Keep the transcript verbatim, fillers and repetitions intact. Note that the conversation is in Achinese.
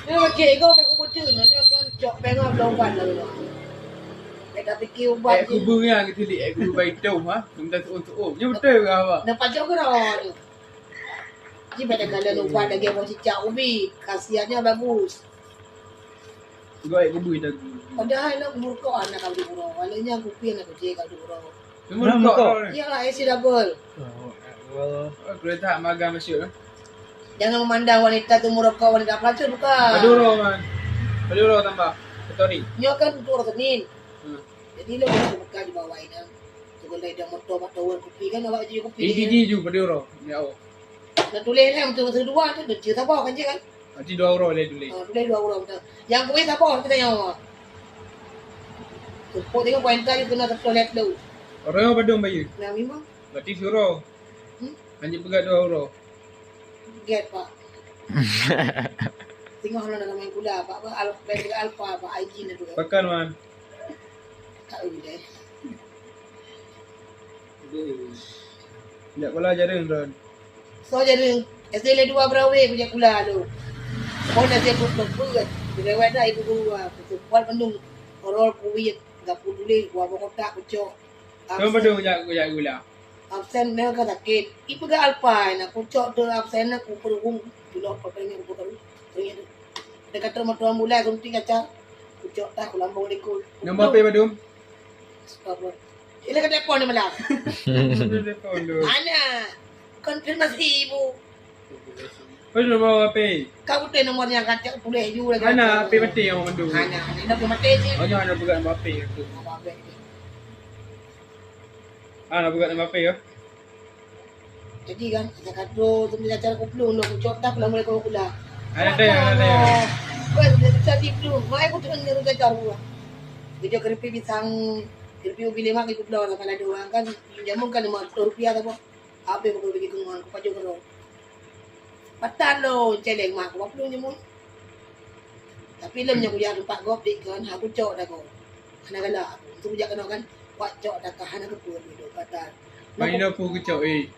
Nyoe cek ego tak kubeutôi, nyoe kan cok pengah belom ban lalu. Beda fikir ubat. Eh, kubu nya gitu di, eh, kubu baitung, ha? Minta tu'um-tu'um. Nyoe beutôi ke apa? Nampak cok ke dah tu? Ji pada kalian ubat lagi mau cicak ubi, khasiatnya bagus. Goi kubu itu. Padahal nak murka anak kau di burung. Walaupun kupi anak kecil kau di burung. Nah, murka. Iyalah, isi double. Oh, kereta magang masuk lah. Jangan memandang wanita tu murka, wanita pelacur bukan. Paduro man. Paduro tambah. Ketori. Nyokan untuk orang Senin. Hmm. Jadi lo bisa buka di bawah ini. Tukang dari dia motor, motor kupi kan, awak jadi kupi. Ini dia ju paduro. Ya Allah. Nah, tulis lah untuk masa kedua tu, dia cerita apa kan je kan? Nanti dua orang dia tulis. Ha, tulis dua orang betul. Yang kuih siapa? Kita nyawa. Tepuk tengok poin tadi kena tertoilet dulu. Orang yang padum bayu. Nah, memang. Berarti suruh. Hmm? Hanya pegat dua orang. Get, Pak. Tengok hana dalam main kula, Pak. Apa? Al-, main kula Alfa, Pak. I G na tu. Pakan, man. Tak boleh. Jak kula jareueng, Don. Soe jareueng? S D lé dua Berawe kujak kula lôn. Phon S D peuet peuet. Direwet dah ibu guru, ah, kutupat bandum. Rol kuwit, gapu tuléh, kuwa kotak, kucok. Kau betul kujak, kujak kula. Absen nyoe ka sakét. Ipeugah Alfa na, kucok teu absen na, kupeureugueng. Tulok, pakai nyoe, kupeureugueng. Dekat rumah tuan mulai, suntik kaca. Kucok tah, kulambong likot. Nombor H P badum? Astagfirullah. Ile ka telepon ni malam. Telepon tu. Ana, konfirmasi ibu. Kau nombor H P? Kau betul nomor yang kacak tulis ju lagi. Ana H P mati yang mandum. Ana, ini dah mati sih. Oh, jangan ada pegang nombor H P tu. Nombor H P. Ah, nak pegang nombor H P ya? Jadi kan, ada kado tu bila cara kupelung, nak kucok tak pulang mulai kau kula. Ada, ada, ada. Weh, dia bisa di pelung. Mai aku tengah nyeru gajar gua. Video keripik pisang, keripik ubi lemak itu pulang sama ada orang kan. Jamun kan lima ratus rupiah tu apa? Habis aku bagi keunuan, aku pajuk keunoe. Patah lo celeng mak aku, apa jamun? Tapi lom nyoe kujak teumpat gob dik kan, ha kucok dah gob. Hana galak aku. Untuk kujak keunoe kan, wak cok dah ka hana keupeue duduk patah. Bagi dah pun kucok, eh.